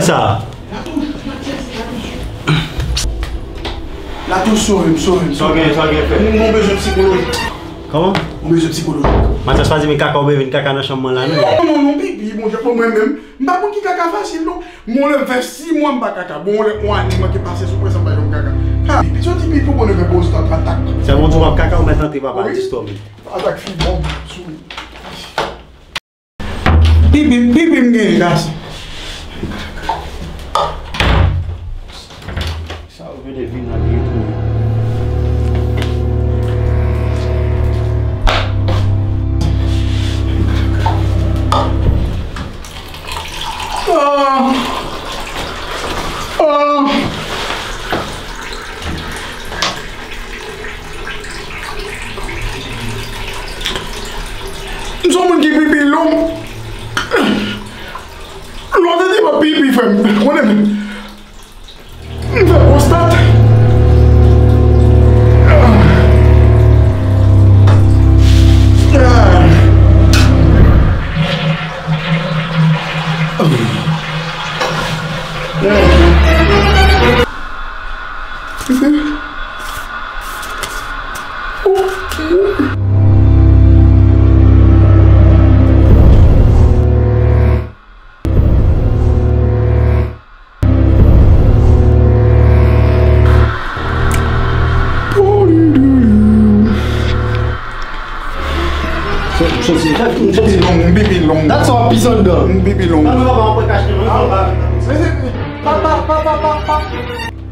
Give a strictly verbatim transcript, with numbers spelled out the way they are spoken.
Sa. Latouch, sove m, sove m, sove m. Sa w gen, sa w gen fè? Mwen bezwen psikolojik. Kòman? Mwen bezwen psikolojik. Matyas pa di men kaka oubyen vin kaka nan chanm mwen la, non? Non, non, non, pipi, monchè, pou mwen menm. M pa konn ki kaka fasil, non. Mwen lè m fè sis mwa m pa kaka. Bon, lè yon ane manke pase sou prèske m pa janm kaka. Ha, pipi, soti pipi, ou konnen fè pwostat atak. Sèlman w di w ap kaka, ou mèt antre, papa, disturbe. Atak fibwòm sou. Pipi, pipi m genyen, gason. Sa yo vle vin nan vye tou. Ah! Ah! M se yon moun ki pipi long. Lontan depi m ap pipi, frè m, konnen m fè pwostat. Ah. Ah. M soti, m soti long, m pipi long. Dat sa w ap pis anndan. M pipi long. Nan, nan, papa, mwen kache nan, papa. Papa, papa, papa, papa.